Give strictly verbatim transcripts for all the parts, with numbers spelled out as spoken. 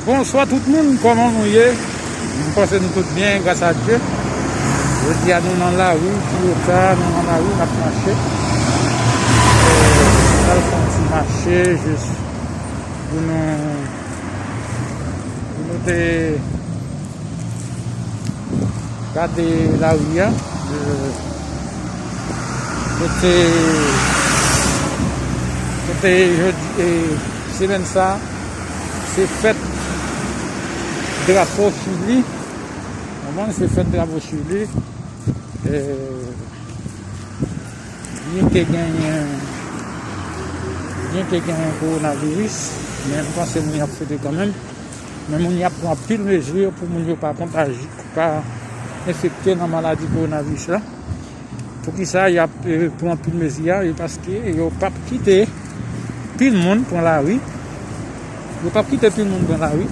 Bonswa tout moun, kòman nou ye? M panse nou tout byen, gras a Dye. Jodi a nou nan lari, Tiyota, nou nan lari, n ap mache. Eh, n al fè yon ti mache, jis pou nou, pou nou te gade lari a, eh, kote, kote jodi, eh, semèn sa, se fèt drapo Chili. Konprann, se fèt drapo Chili. Eh, byen ke genyen, byen ke genyen kowonaviris, men m panse moun y ap fete kanmenm. Men moun y ap pran anpil mezi pou moun yo pa kontaji, pa enfekte nan maladi kowonaviris la. Poukisa y ap, eh, pran anpil mezi a? E paske yo p ap kite pil moun pran lari. Yo p ap kite pil moun pran lari.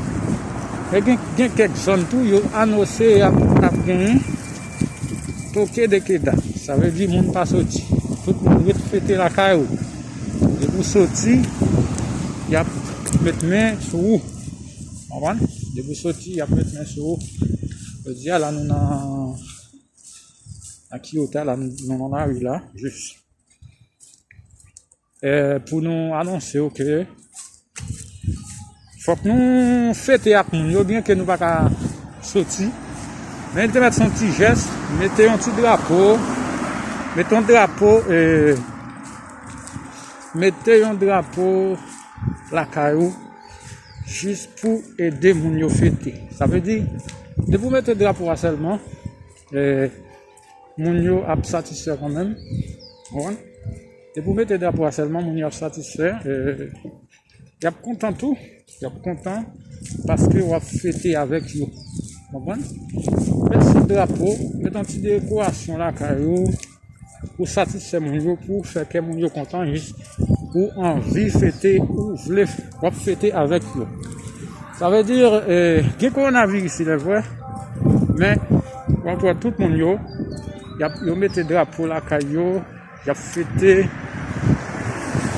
E gen, gen kèk zòn tou, yo anonse y ap, ap genyen toke de keda. Sa vle di moun pa soti. Tout moun ret fete lakay ou. Depi w soti, y ap met men sou ou. Konprann? Depi w soti, y ap met men sou ou. Jodi a la, nou nan, nan Kiyota, la, nou, nou nan lari la, jis. Eh, pou nou anonse w ke fòk nou fete ak moun yo, byen ke nou pa ka soti. Men li te mèt se yon ti jès, mete yon ti drapo, mete yon drapo, eh, mete yon drapo lakay ou, jis pou ede moun yo fete. Sa vle di, depi w mete drapo a sèlman, eh, moun yo ap satisfè kanmenm. Konprann? Depi w mete drapo a sèlman, moun yo ap satisfè. Eh, y ap kontan tou. Y ap kontan paske w ap fete avèk yo. Konprann? Mete ti drapo, mete yon ti dekorasyon lakay ou pou satisfè moun yo, pou fè kè moun yo kontan, jis ou anvi fete, ou vle, w ap fete avèk yo. Sa vle di, eh, gen kowonaviris, il est vrai, men w ap wè tout moun yo, y ap, yo mete drapo lakay yo, y ap fete,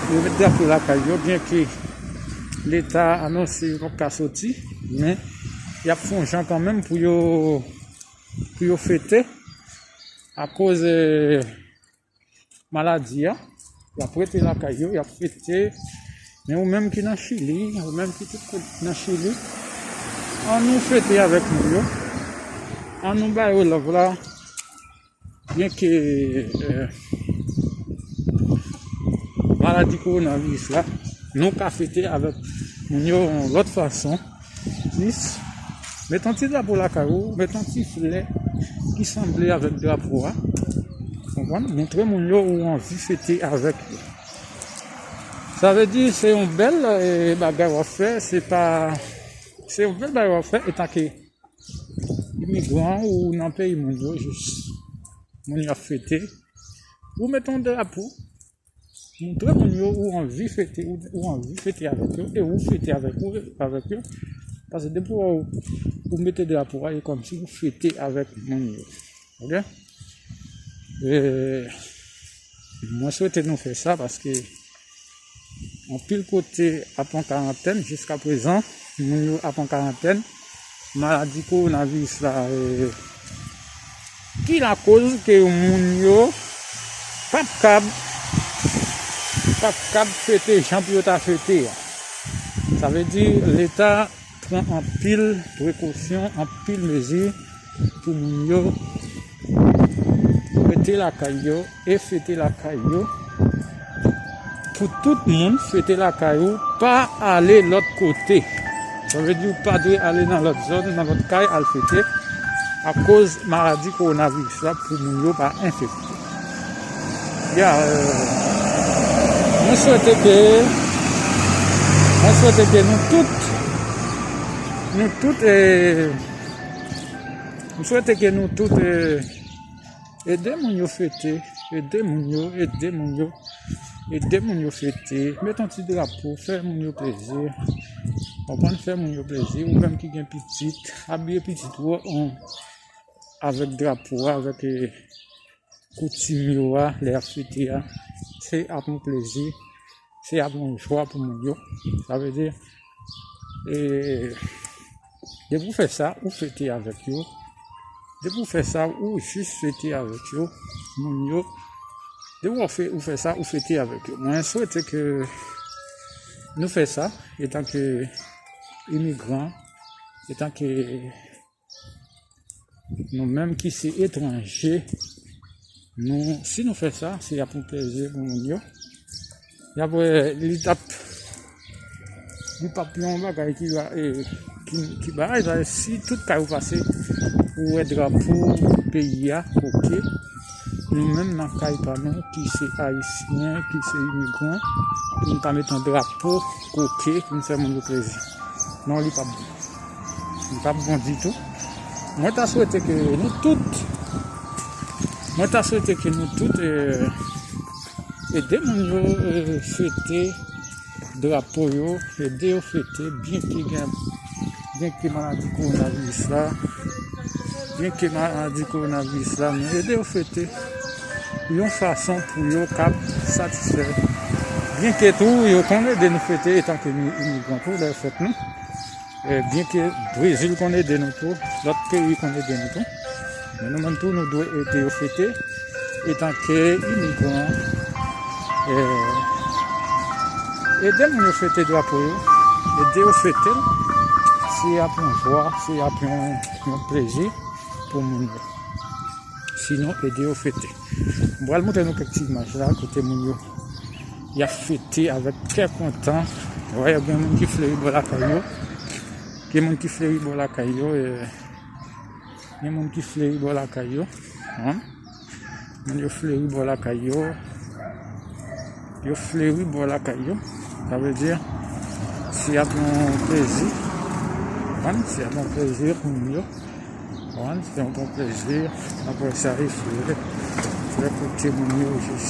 yo met drapo lakay yo, byen ke Leta anonse yo p ap ka soti, men y ap fè yon jan kanmenm pou yo, pou yo fete, akoz, eh, maladi a, y ap rete lakay yo, y ap fete. Men ou menm ki nan Chili, ou menm ki tout kote nan Chili, ann nou fete avèk moun yo, ann nou ba yo love la, byen ke, eh, maladi kowonaviris la, nou ka fete avèk moun yo yon lòt fason. Jis, met yon ti drapo lakay ou, met yon ti flè ki sanble avèk drapo a. Konprann? Montre moun yo ou anvi fete avèk yo. Sa vle di, se yon bèl, eh, bagay w ap fè, se pa, se yon bèl bagay w ap fè, etanke imigran ou nan peyi moun yo, jis moun yo ap fete. Ou met yon drapo, montre moun yo ou anvi fete, ou, ou anvi fete avèk yo, e ou fete avèk ou, avèk yo. Paske depi ou, ou mete drapo a, e kòmsi ou fete avèk moun yo. Oke? E, mwen swete nou fè sa paske anpil kote ap an karantèn jiska prezan, moun yo ap an karantèn. Maladi kowonaviris la, eh, ki lakoz ke moun yo p ap kab, p ap kab fete jan pou yo ta fete a. Sa vle di, Leta pran anpil prekosyon, anpil mezi pou moun yo rete lakay yo e fete lakay yo. Pou tout moun fete lakay ou, pa ale lòt kote. Sa vle di ou pa dwe ale nan lòt zòn, nan lòt kay al fete, akoz maladi kowonaviris la pou moun yo pa enfekte. Ya, eh, mwen swete ke, mwen swete ke nou tout, nou tout, eh, mwen swete ke nou tout, eh, ede moun yo fete, ede moun yo, ede moun yo, ede moun yo fete, met yon ti drapo, fè moun yo plezi. Konprann, fè moun yo plezi, ou menm ki gen pitit, abiye pitit ou an, avèk drapo a, avèk, eh, koutim yo a, lè y ap fete a. Se ap yon plezi, se ap yon jwa pou moun yo. Sa vle di, eh, Depi w fè sa, ou fete avèk yo. Depi w fè sa, ou jis fete avèk yo. Moun yo, depi w fè, ou fè sa, ou fete avèk yo. Mwen swete ke nou fè sa, etanke imigran, etanke nou menm ki se etranje, nou, si nou fè sa, se ap yon plezi pou moun yo. Y ap wè, li t ap, li p ap yon bagay ki, e, ki, ki bagay, sa, si tout kay ou pase, ou wè drapo peyi a, koke, nou menm nan kay pa nou, ki se ayisyen, ki se imigran, pou n ta met yon drapo koke, pou n fè moun yo plezi. Non, li p ap bon. Li p ap bon ditou. Mwen ta swete ke nou tout, mwen ta swete ke nou tout, e, ede moun yo, e, fete drapo yo, ede yo fete, byenke gen, byenke maladi kowonaviris la, byenke maladi kowonaviris la, men ede yo fete yon fason pou yo kab satisfè. Byenke tou, yo konn ede nou fete etanke mi-, imigran tou, lè fèt nou. E, byenke Brezil konn ede nou tou, lòt peyi konn ede nou tou, men nou menm tou, nou dwe ede yo fete etanke imigran. E, ede moun yo fete drapo yo, ede yo fete l, se ap yon jwa, se ap yon, yon plezi pou moun yo. Sinon, ede yo fete. M pral montre nou kèk ti imaj la, kote moun yo, y ap fete avèk kè kontan. Wè, gen moun ki fleri bò lakay yo. Gen moun ki fleri bò lakay yo, e, gen moun ki fleri bò lakay yo. Hein? Moun yo fleri bò lakay yo. Yo fleri bò lakay yo. Sa vle di, se ap yon plezi. Hein? Se ap yon plezi pou moun yo. Konprann? Se yon bon plezi. Apre sa, e fre, fre pou timoun yo jis.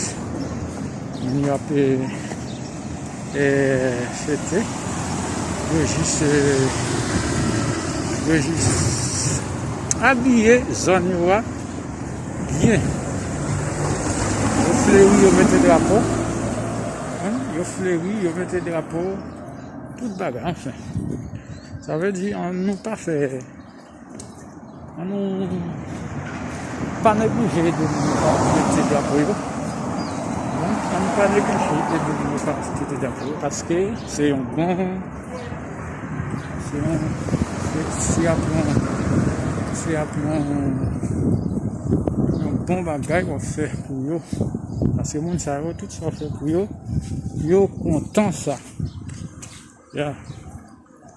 Moun yo ap, e, e, fete. Yo jis, e, yo jis abiye zòn yo a byen. Yo fleri, yo mete drapo. Hein? Yo fleri, yo mete drapo. Tout bagay, anfen. Sa vle di, an nou pa fè An nou pa neglije ede moun yo pa fete drapo yo. An nou pa neglije ede moun yo pa fete drapo yo, paske se yon bon, se yon, se, se ap yon, se ap yon, yon bon bagay w ap fè pou yo. Paske moun sa yo, tout sa w fè pou yo, yo kontan sa. Ya.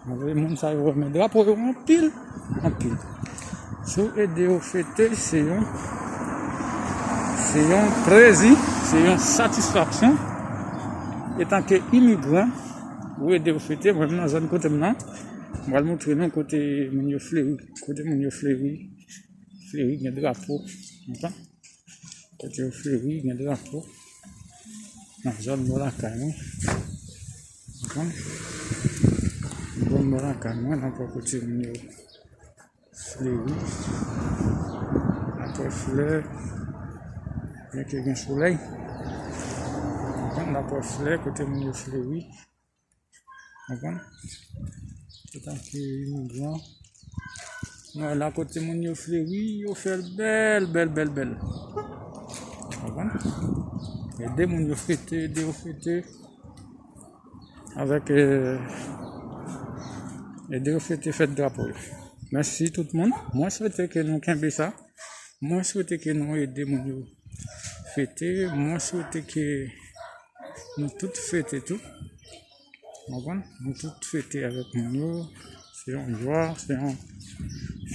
Anvoye moun sa yo renmen drapo yo anpil, anpil. Si w ede yo fete, se yon, se yon plezi, se yon satisfaksyon. Etanke imigran, ou ede yo fete, mwen menm nan zòn kote m nan, m pral montre nou kote moun yo fleri, kote moun yo fleri, fleri gen drapo, konprann? Kote yo fleri, gen drapo. Nan zòn bò lakay mwen. Konprann? Zòn bò lakay mwen, nan bò kote moun yo fleri. Apre flè, byenke gen solèy. Konprann? Apre flè, kote moun yo fleri. Konprann? Etanke imigran, nou wè la kote moun yo fleri, yo fè l bèl, bèl, bèl, bèl. Konprann? Ede moun yo fete, ede yo fete. Avèk, e, ede yo fete fèt drapo yo. Mèsi tout moun. Mwen swete ke nou kenbe sa. Mwen swete ke nou ede moun yo fete. Mwen swete ke nou tout fete tou. Konprann? Nou tout fete avèk moun yo. Se yon jwa, se yon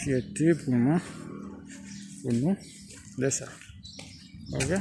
fyète pou nou, pou nou, lè sa. Oke?